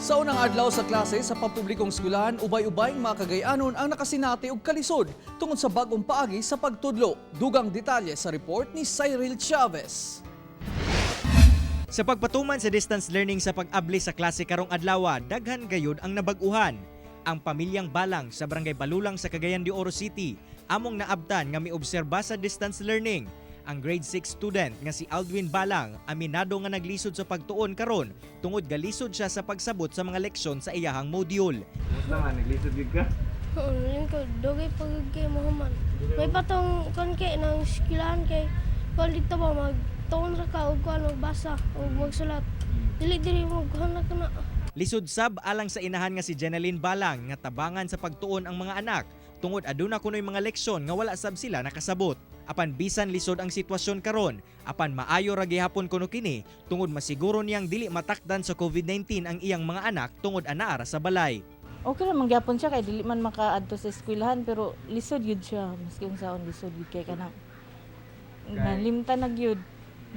Sa unang adlaw sa klase sa pampublikong eskwelahan, ubay-ubay mga Kagayanon ang nakasinati og kalisod tungod sa bagong paagi sa pagtudlo. Dugang detalye sa report ni Cyril Chavez. Sa pagpatuman sa distance learning sa pag-abli sa klase karong adlaw, daghan gayud ang nabag-uhan. Ang pamilyang Balang sa Barangay Balulang sa Cagayan de Oro City, among naabtan nga miobserba sa distance learning. Ang grade 6 student nga si Aldwin Balang, aminado nga naglisod sa pagtuon karon tungod galisod siya sa pagsabot sa mga leksyon sa iyahang module. Kumusta man? Naglisod gid ka? Oo, yun ko, dugay pag kay mahuman. May patong kon kay ng eskwelahan kay kon dito ba magtuon ra ka og kuan magbasa og magsulat. Dili diri magkuhan na ka na. Lisod sab alang sa inahan nga si Jeneline Balang nga tabangan sa pagtuon ang mga anak tungod aduna kunoy mga leksyon nga wala sab sila nakasabot. Apan bisan lisod ang sitwasyon karon, apan maayo ra gihapon kuno kini tungod masiguro niyang dili matakdan sa COVID-19 ang iyang mga anak tungod anaa ra sa balay. Okay ra man gyapon siya kay dili man makaadto sa eskwelahan, pero lisod gyud siya, maski unsaon lisod gyud kay kanang nalimtan na gyud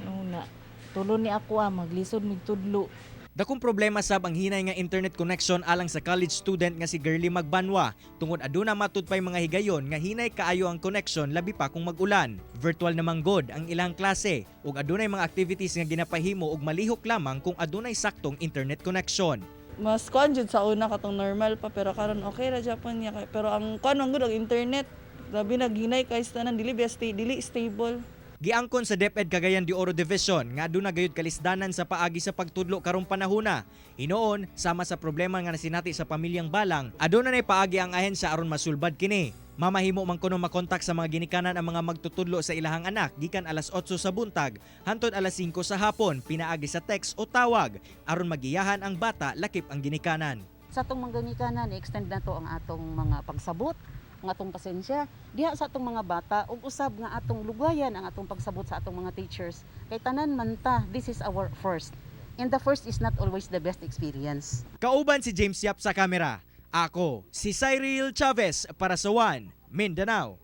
no na tulo ni ako ah, maglisod migtudlo. Dakong problema sab ang hinay nga internet connection alang sa college student nga si Girly Magbanwa tungod aduna matud pay mga higayon nga hinay kaayo ang connection, labi pa kung mag-ulan. Virtual naman god ang ilang klase ug adunay mga activities nga ginapahimo ug malihok lamang kung adunay saktong internet connection. Mas kuan jud sa una katong normal pa, pero karon okay ra japon niya pero ang kuan man gud ang internet, grabe naghinay kay sa tanan, dili ba dili stable. Giangkon sa DepEd Cagayan de Oro Division nga aduna gayud kalisdanan sa paagi sa pagtudlo karong panahona. Hinuon, sama sa problema nga nasinati sa pamilyang Balang, aduna nay paagi ang ahensya aron masulbad kini. Mamahimo man kuno makontak sa mga ginikanan ang mga magtutudlo sa ilahang anak gikan alas 8 sa buntag hantod alas 5 sa hapon pinaagi sa text o tawag aron magiyahan ang bata lakip ang ginikanan. Sa atong mga ginikanan, i-extend na to ang atong mga pagsabot, ang atong pasensya diha sa atong mga bata ug usab nga atong lugayan ang atong pagsabot sa atong mga teachers kay tanan man ta, this is our first and the first is not always the best experience. Kauban si James Yap sa kamera. Ako, si Cyril Chavez para sa One Mindanao.